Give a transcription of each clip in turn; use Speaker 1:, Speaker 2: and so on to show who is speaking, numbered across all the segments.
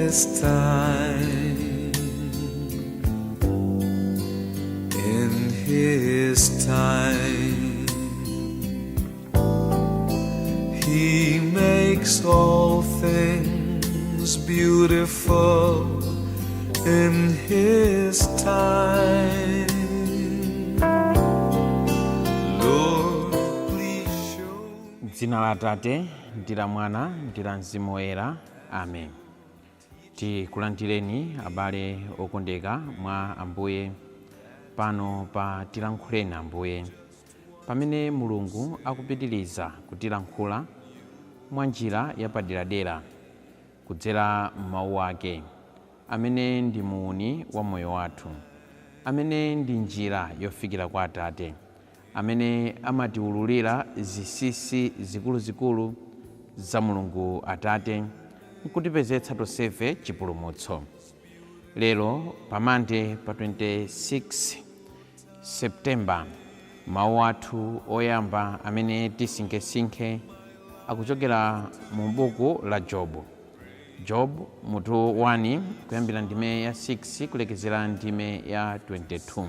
Speaker 1: His time, in His time, He makes all things beautiful in His time. Lord, please show.
Speaker 2: Dzina la Atate ndi la Mwana ndi la Mzimu Woyera, amen. Tikulandireni, abale okondeka mwa Ambuye, pano pa Tilankhuleni Ambuye, pamene Mulungu akupitiriza kutilankhula mwa njira yapaderadera kudzera m'mawu ake, amene ndi muuni wa moyo wathu, amene ndi njira yofikira kwa Atate, amene amatiwululira zinsinsi zikuluzikulu za Mulungu Atate nkutipezetsa tonsefe chipulumutso. Lero pa Mande pa 26 Septemba, mawu athu oyamba amene tisinkhesinkhe akuchokera mu buku la Jobu, Job mutu 1, kuyambira ndime ya 6 kulekezera ndime ya 22.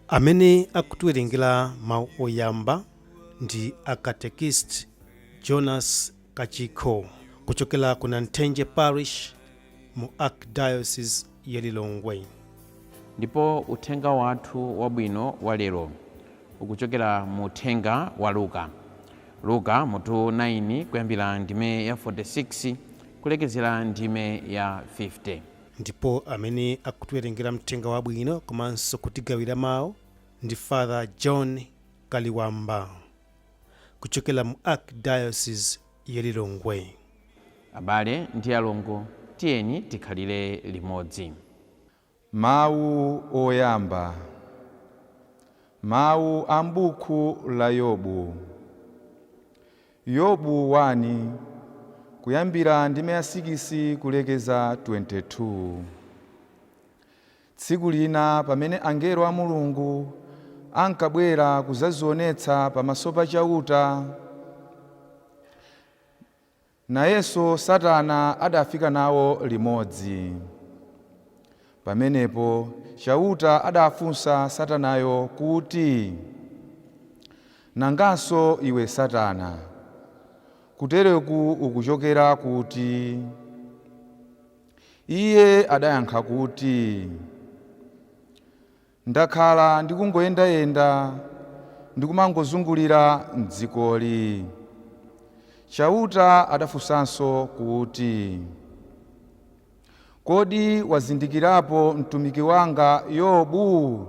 Speaker 3: Amene akutiwerengera mawu oyamba ndi Akatekist Jonas Kachikho kuchokera ku Nanthenje Parish mu Archdiocese ya Lilongwe.
Speaker 2: Ndipo uthenga wathu wabwino wa lero ukuchokera mu uthenga wa Luka, Luka mutu 9, kuyambira ndime ya 46 kulekezera ndime ya 50.
Speaker 3: Ndipo amene akutiwerengera mthenga wabwino komanso kutigawira mawu ndi Father John Kaliwamba kuchokera mu Archdiocese ya Lilongwe.
Speaker 2: Abale ndi alongo, tiyeni tikhalire limodzi.
Speaker 4: Mawu oyamba, mawu a m'buku la Yobu. Yobu 1, kuyambira ndime ya 6 kulekeza 22. Tsiku lina pamene angelo a Mulungu ankabwera kudzadzionetsa pamaso pa Chauta, nayenso Satana adafika nawo limodzi. Pamenepo Chauta adafunsa Satanayo kuti, "Nanganso iwe Satana, kutereku ukuchokera kuti?" Iye adayankha kuti, "Ndakhala ndikungoyendayenda, ndikumangozungulira mdzikoli." Chauta adafunsanso kuti, "Kodi wazindikirapo mtumiki wanga Yobu,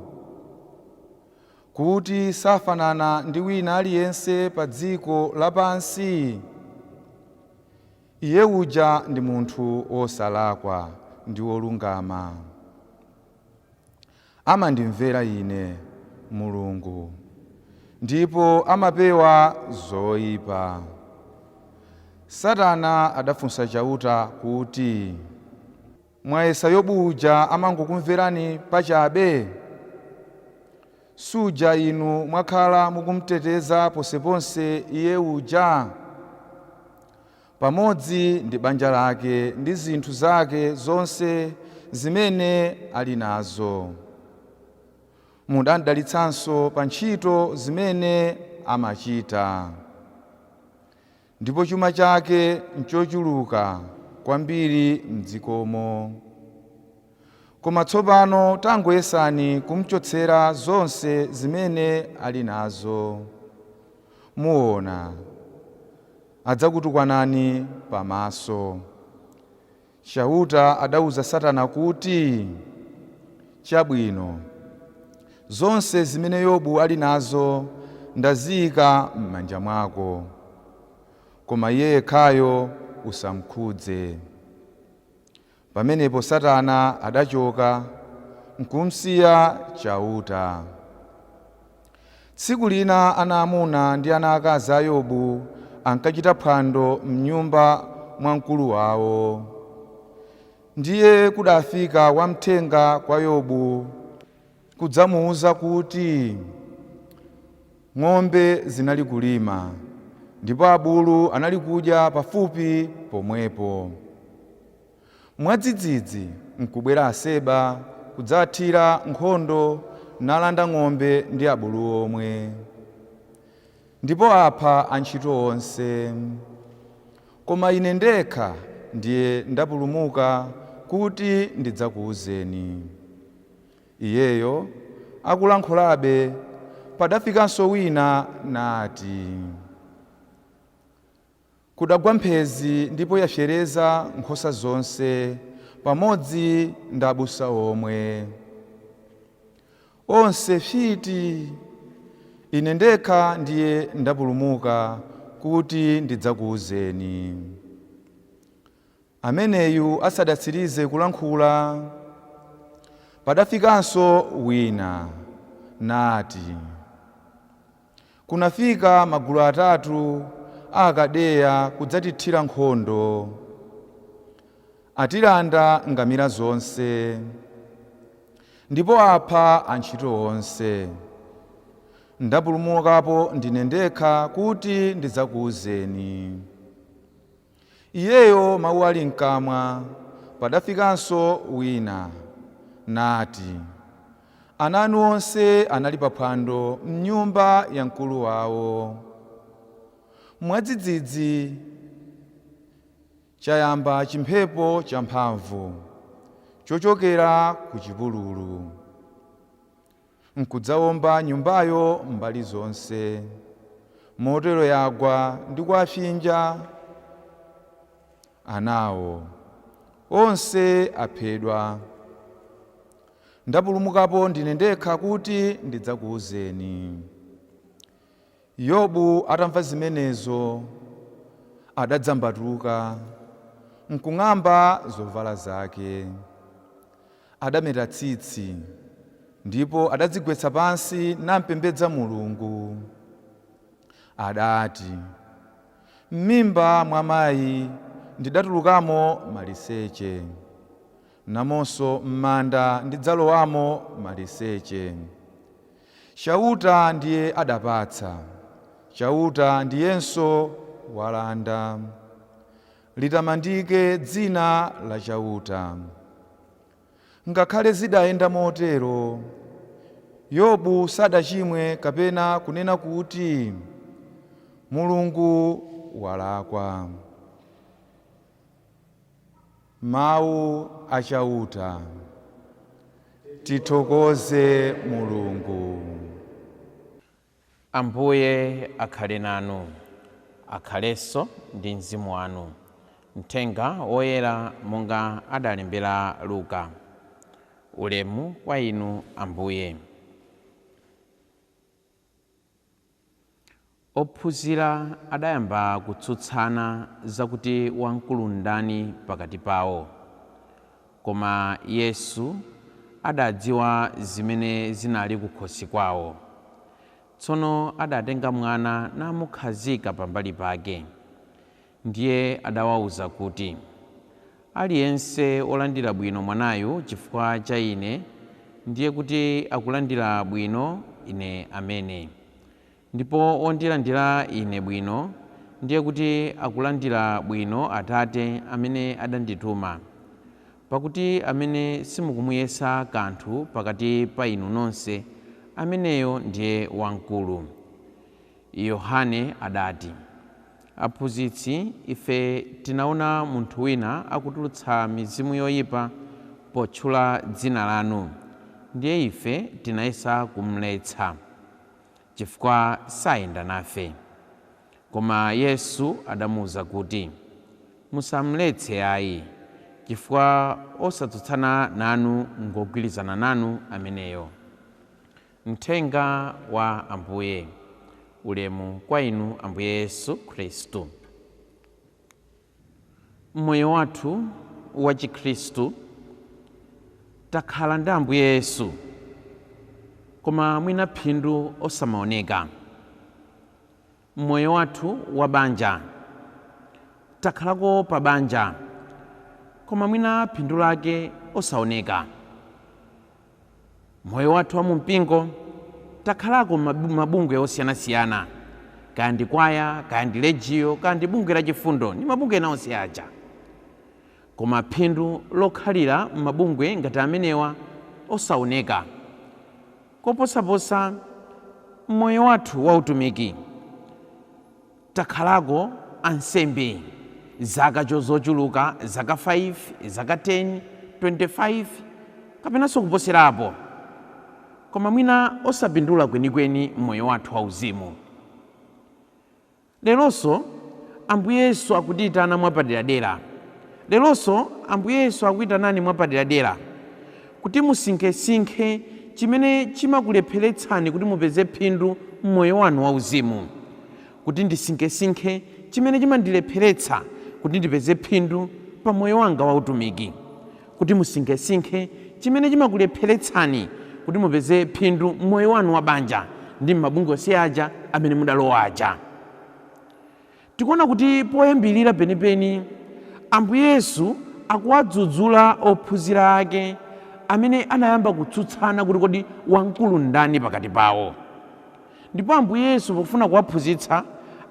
Speaker 4: kuti safanana ndi wina aliyense pa dziko lapansi? Iye uja ndi munthu wosalakwa ndi wolungama. Amandimvera ine Mulungu ndipo amapewa zoyipa." Satana adafunsa Chauta kuti, "Mwayesa Yobu uja amangokumverani pachabe? Suja inu mwakhala mukumuteteza ponseponse iye uja, pamodzi ndi banja lake ndi zinthu zake zonse zimene ali nazo. Mudamdalitsanso pa ntchito zimene amachita, ndipo chuma chake nchochuluka kwambiri mdzikomo. Koma tsopano tangoyesani kumchotsera zonse zimene ali nazo. Muona, adzakutukwanani pamaso." Chauta adauza Satana kuti, "Chabwino, zonse zimene Yobu ali nazo ndaziyika m'manja mwako, koma iye yekhayo usamkhudze." Pamenepo Satana adachoka nkumsiya Chauta. Tsiku lina ana amuna ndi ana akazi a Yobu ankachita phwando m'nyumba mwa mkulu wawo. Ndiye kudafika wamthenga kwa Yobu kudzamuwuza kuti ng'ombe zinali kulima ndipo abulu anali kudya pafupi pomwepo. Mwadzidzidzi nkubwera Aseba kudzathira nkhondo, nalanda ng'ombe ndi abulu omwe, ndipo apha antchito onse. Koma ine ndekha ndiye ndapulumuka kuti ndidzakuwuzeni. Iyeyo akulankhulabe, padafikanso wina nati, kudagwa mphezi ndipo yapsereza nkhosa zonse pamodzi ndi abusa omwe. Onse psiti, ine ndekha ndiye ndapulumuka kuti ndidzakuwuzeni. Ameneyu asadatsirize kulankhula, padafikanso wina nati, kunafika magulu atatu a Akaldeya kudzatithira nkhondo, atilanda ngamira zonse, ndipo apha antchito onse. Ndapulumukapo ndine ndekha kuti ndidzakuwuzeni. Iyeyo mawu ali mkamwa, padafikanso wina nati, ana anu onse anali paphwando m'nyumba ya mkulu wawo. Mwadzidzidzi chayamba chimphepo champhamvu chochokera ku chipululu, nkudzawomba nyumbayo mbali zonse, motero yagwa ndi kuwapsinja anawo onse aphedwa. Ndapulumukapo ndine ndekha kuti ndidzakuwuzeni. Yobu atamva zimenezo adadzambatuka nkung'amba zovala zake, adameta tsitsi ndipo adadzigwetsa pansi nampembedza Mulungu. Adati, m'mimba mwa mayi ndidatulukamo maliseche, namonso m'manda ndidzalowamo maliseche. Chauta ndiye adapatsa, Chauta ndiyenso walanda. Litamandike dzina la Chauta. Ngakhale zidayenda motero, Yobu sadachimwe kapena kunena kuti Mulungu walakwa. Mawu a Chauta. Tithokoze Mulungu.
Speaker 2: Ambuye akhale nanu, akhalenso ndi mzimu wanu. Mthenga woyera monga adalembera Luka. Ulemu kwa inu Ambuye. Ophunzira adayamba kutsutsana zakuti wamkulu ndani pakati pawo. Koma Yesu adadziwa zimene zinali kukhosi kwawo. Tsono adatenga mwana namukhazika pambali pake. Ndiye adawawuza kuti, aliyense olandira bwino mwanayu chifukwa cha ine, ndiye kuti akulandira bwino ine amene. Ndipo wondilandira ine bwino, ndiye kuti akulandira bwino Atate amene adandituma. Pakuti amene simukumuyesa kanthu pakati pa inu nonse, ameneyo ndiye wamkulu. Yohane adati, Aphunzitsi, ife tinaona munthu wina akutulutsa mizimu yoyipa potchula dzina lanu, ndiye ife tinayesa kumletsa, chifukwa sayenda nafe. Koma Yesu adamuwuza kuti, musamletse ayi, chifukwa osatsutsana nanu ngogwirizana nanu ameneyo. Mthenga wa Ambuye. Ulemu kwa inu Ambuye Yesu Khristu. Mmoyo wathu wa Chikhristu takhala ndi Ambuye Yesu, koma mwina phindu osamaoneka. Mmoyo wathu wa banja takhalako pa banja, koma mwina phindu lake osaoneka. Moyo wathu wa mumpingo takhalako mabungwe osiyanasiyana, kaya ndi kwaya, kaya ndi legiyo, kaya ndi bungwe la chifundo ndi mabungwe ena onse aja, Koma phindu lokhalira m'mabungwe ngati amenewa osaoneka. Koposaposa m'moyo wathu wa utumiki, takhalako ansembe zaka zochuluka, zaka 5, zaka 10, 25 kapenanso kuposerapo, koma mwina osapindula kwenikweni m'moyo wathu wauzimu. Leronso Ambuye Yesu akutiyitana mwapaderadera. Leronso Ambuye Yesu akuyitanani mwapaderadera kuti musinkhesinkhe chimene chimakulepheretsani kuti mupeze phindu m'moyo wanu wauzimu, kuti ndisinkhesinkhe chimene chimandilepheretsa kuti ndipeze phindu pa moyo wanga wautumiki, kuti musinkhesinkhe chimene chimakulepheretsani kuti mupeze phindu m'moyo wanu wa banja ndi m'mabungwe onse aja amene mudalowa aja. Tikuona kuti poyambirira penipeni Ambuye Yesu akuwadzudzula ophunzira ake amene anayamba kutsutsana kuti kodi wamkulu ndani pakati pawo. Ndipo Ambuye Yesu pofuna kuwaphunzitsa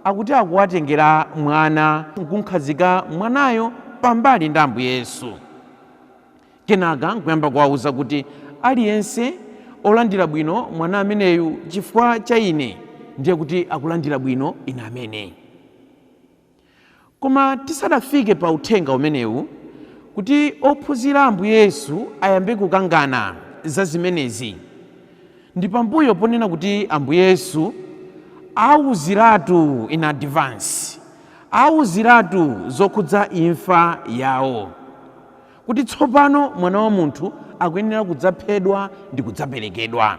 Speaker 2: akuti akuwatengera mwana nkunkhazika mwanayo pambali ndi Ambuye Yesu. Kenaka nkuyamba kuwauza kuti aliyense olandira bwino mwana ameneyu chifukwa cha ine ndiye kuti akulandira bwino ine amene. Koma tisadafike pa uthenga umenewu kuti ophunzira Ambuye Yesu ayambe kukangana za zimenezi, ndi pambuyo ponena kuti Ambuye Yesu awuziratu in advance, awuziratu zokhudza imfa yawo, kuti tsopano Mwana wa munthu akuyenera kudzaphedwa ndi kudzaperekedwa.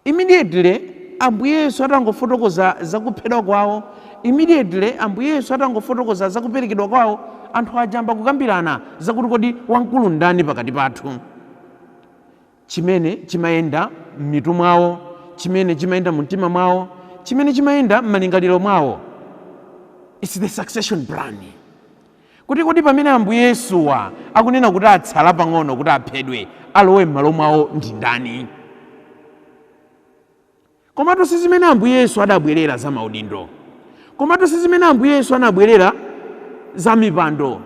Speaker 2: Immediately Ambuye Yesu atangofotokoza za kuphedwa kwawo, immediately Ambuye Yesu atangofotokoza za kuperekedwa kwawo, anthu aja ayamba kukambirana zakuti kodi wamkulu ndani pakati pathu. Chimene chimayenda m'mitu mwawo, chimene chimayenda mu mtima mwawo, chimene chimayenda m'malingaliro mwawo, it's the succession plan. Kuti kodi pamene Ambuye Yesuwa akunena kuti atsala pang'ono kuti aphedwe, alowe m'malo mwawo ndi ndani? Komatu si zimene Ambuye Yesu adabwerera za maudindo. Komatu si zimene Ambuye Yesu anabwerera za mipando.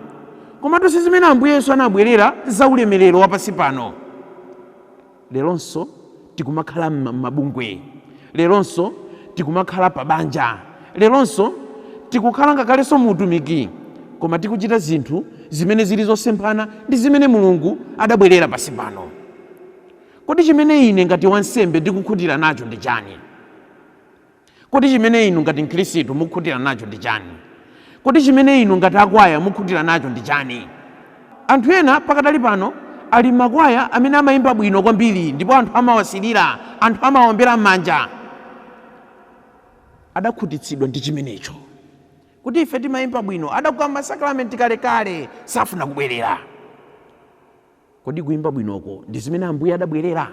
Speaker 2: Komatu si zimene Ambuye Yesu anabwerera za ulemerero wa pansi pano. Leronso tikumakhala m'mabungwe, leronso tikumakhala pa banja, leronso tikukhala ngakhalenso mu utumiki, koma tikuchita zinthu zimene zili zosemphana ndi zimene Mulungu adabwerera pansi pano. Kodi chimene ine ngati wansembe ndikukhutira nacho ndi chani? Kodi chimene inu ngati Mkhristu mukukhutira nacho ndi chani? Kodi chimene inu ngati akwaya mukukhutira nacho ndi chani? Anthu ena pakadali pano ali m'makwaya amene amayimba bwino kwambiri ndipo anthu amawasilira, anthu amawaombera m'manja. Adakhutitsidwa ndi chimenecho kuti ife timayimba bwino, adagwa masakramenti kalekale, safuna kubwerera. Kodi kuimba bwinoko ndi zimene Ambuye adabwerera?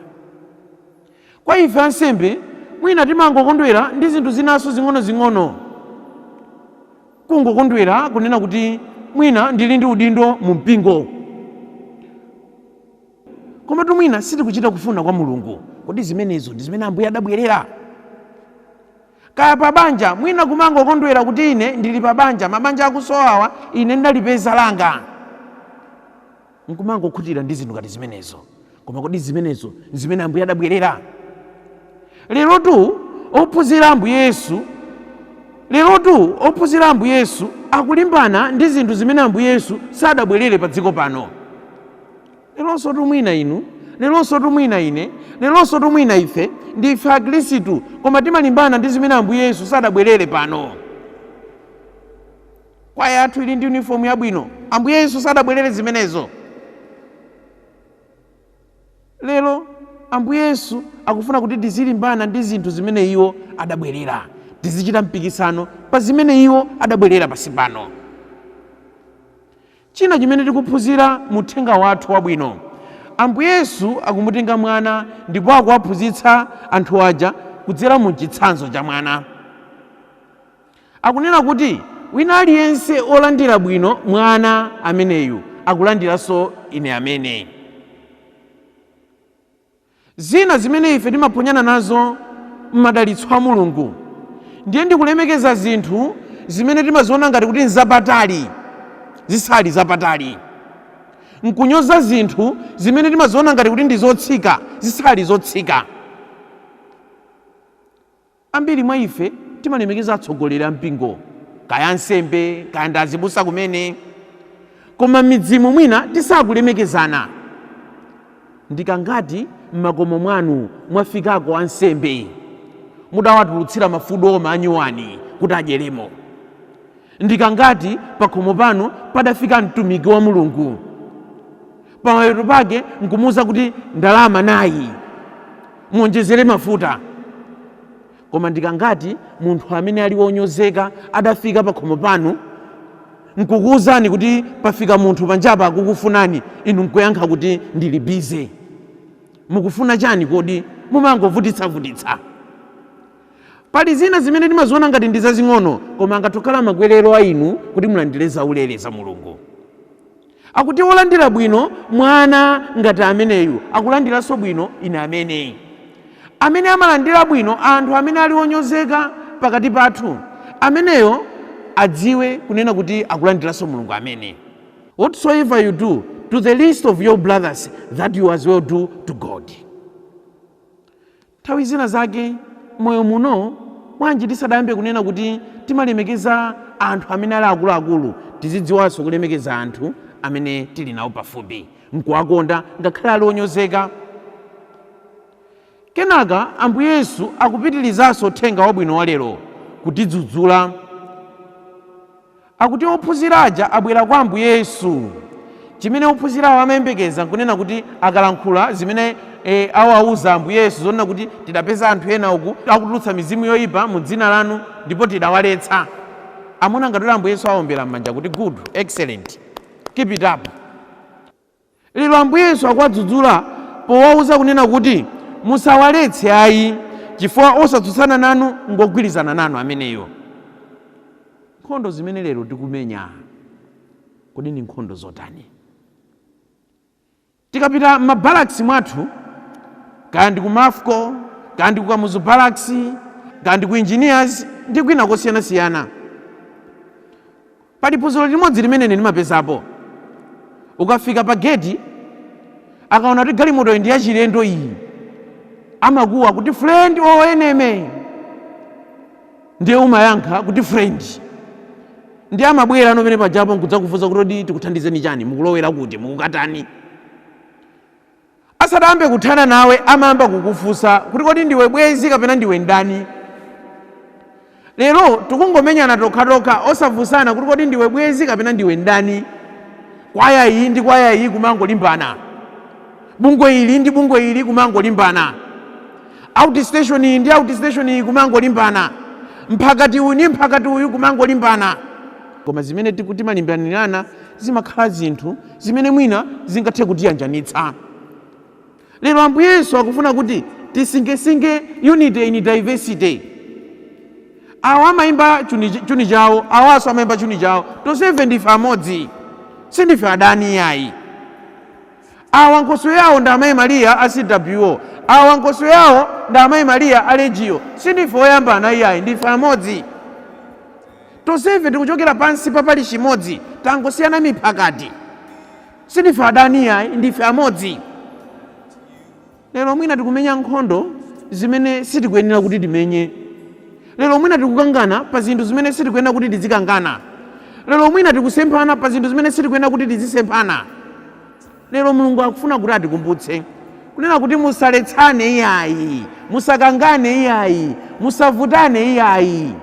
Speaker 2: Kwa ife ansembe, mwina timangokondwera ndi zinthu zinanso zing'onozing'ono. Kungokondwera kunena kuti mwina ndili ndi udindo mu mpingo, komatu mwina sitikuchita kufuna kwa Mulungu. Kodi zimenezo ndi zimene Ambuye adabwerera? Kaya pa banja, mwina kumangokondwera kuti ine ndili pa banja, mabanja akusowawa, ine ndalipeza langa, nkumangokhutira ndi zinthu ngati zimenezo. Koma kodi zimenezo nzimene Ambuye adabwerera? Lerotu ophunzira Ambuye Yesu, lerotu ophunzira Ambuye Yesu akulimbana ndi zinthu zimene Ambuye Yesu sadabwerere pa dziko pano. Leronsotu mwina inu, leronsotu mwina ine, leronsotu mwina ife, ndife Akhristu, koma timalimbana ndi zimene Ambuye Yesu sadabwerere pano. Kwaya yathu ili ndi uniform yabwino, Ambuye Yesu sadabwerere zimenezo. Lero Ambuye Yesu akufuna kuti tizilimbana ndi zinthu zimene iwo adabwerera, tizichita mpikisano pa zimene iwo adabwerera pansi pano. China chimene tikuphunzira mu uthenga wathu wabwino, Ambuye Yesu akumutenga mwana ndipo akuwaphunzitsa anthu aja kudzera mu chitsanzo cha mwana. Akunena kuti wina aliyense olandira bwino mwana ameneyu akulandiranso ine amene. Zina zimene ife timaphonyana nazo m'madalitso a Mulungu ndiye ndi kulemekeza zinthu zimene timaziona ngati kuti nzapatali. zisali zapatali, nkunyoza zinthu zimene timaziona ngati kuti ndi zotsika zisali zotsika. Ambiri mwa ife timalemekeza atsogoleri a mpingo, kaya ansembe, kaya ndi azibusa kumene, koma m'midzimu mwina tisakulemekezana. Ndikangati m'makomo mwanu mwafikako ansembe mudawatulutsira mafudu oma anyuwani kuti adyeremo? Ndikangati pakhomo panu padafika mtumiki wa Mulungu, pamapeto pake nkumuwuza kuti ndalama nayi, muonjezere mafuta? Koma ndikangati munthu amene ali wonyozeka adafika pakhomo panu nkukuwuzani kuti pafika munthu panjapa akukufunani, inu nkuyankha kuti ndili busy, mukufuna chani kodi, mumangovutitsavutitsa? Pali zina zimene timaziona ngati ndi zazing'ono, koma angatokhala makwerero a inu kuti mulandire zaulere za Mulungu. Akuti wolandira bwino mwana ngati ameneyu akulandiranso bwino ine amene. Amene amalandira bwino anthu amene ali onyozeka pakati pathu, ameneyo adziwe kunena kuti akulandiranso Mulungu amene. Whatsoever you do to the least of your brothers, that you as well do to God. Nthawi zina zake moyo muno, bwanji tisadayambe kunena kuti timalemekeza anthu amene ali akuluakulu, tizidziwanso kulemekeza anthu amene tili nawo pafupi nkuwakonda ngakhale ali onyozeka? Kenaka Ambuye Yesu akupitirizanso uthenga wabwino wa lero kutidzudzula. Akuti ophunzira aja abwera kwa Ambuye Yesu. Chimene ophunzirawo amayembekeza nkunena kuti akalankhula zimene awauza Ambuye Yesu zonena kuti tidapeza anthu ena uku akutulutsa mizimu yoyipa mu dzina lanu ndipo tidawaletsa, amuna ngati kuti Ambuye Yesu awombera m'manja kuti good, excellent, keep it up. Lero Ambuye Yesu akuwadzudzula powauza kunena kuti musawaletse ayi, chifukwa osatsutsana nanu ngogwirizana nanu ameneyo. Nkhondo zimene lero tikumenya, kodi ndi nkhondo zotani? Tikapita m'mabalakisi mwathu, kaya ndi ku Mafco, kaya ndi ku Kamuzu Barracks, kaya ndi ku Engineers ndi kwina kosiyanasiyana, pali phunziro limodzi limene ine ndimapezapo. Ukafika pa geti, akaona kuti galimoto ndi yachilendo iyi, amakuwa kuti "Friend or enemy?" Ndiye umayankha kuti "Friend." Ndiye amabwera ano pene pajapo nkudzakufunsa kuti kodi tikuthandizeni chani, mukulowera kuti, mukukatani? Asadayambe kuthana nawe, amayamba kukufunsa kuti kodi ndiwe bwezi kapena ndiwe ndani? Lero tikungomenyana tokhatokha osafunsana kuti kodi ndiwe bwezi kapena ndiwe ndani. Kwaya iyi ndi kwaya iyi kumangolimbana, bungwe ili ndi bungwe ili kumangolimbana, outstation iyi ndi outstation iyi kumangolimbana, mphakati uyu ndi mphakati uyu kumangolimbana. Koma zimene tikumalimbanirana zimakhala zinthu zimene mwina zingathe kutiyanjanitsa. Lero Ambuye Yesu akufuna kuti tisinkhesinkhe unity in diversity. Awa amayimba chuni chawo, awanso amayimba chuni chawo, tonsefe ndife amodzi, sindife adani yayi. Awa nkhoswe yawo ndi Amayi Mariya a CWO, awa nkhoswe yawo ndi Amayi Mariya a Legio, sindife oyambana iyayi, ndife amodzi. Tonsefe tikuchokera pansi pa parish imodzi, tangosiyana miphakati, sindife adani iyayi, ndife amodzi. Lero mwina tikumenya nkhondo zimene sitikuyenera kuti timenye. Lero mwina tikukangana pa zinthu zimene sitikuyenera kuti tizikangana. Lero mwina tikusemphana pa zinthu zimene sitikuyenera kuti tizisemphana. Lero Mulungu akufuna kuti atikumbutse kunena kuti musaletsane iyayi, musakangane iyayi, musavutane iyayi,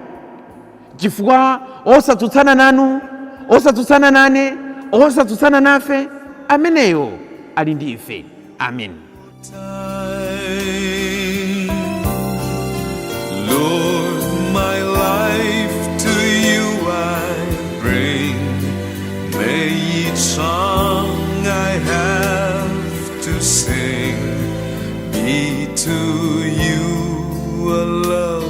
Speaker 2: chifukwa osatsutsana nanu, osatsutsana nane, osatsutsana nafe, ameneyo ali ndi ife. Amen.
Speaker 1: Time. Lord, my life to you I bring. May each song I have to sing be to you a love.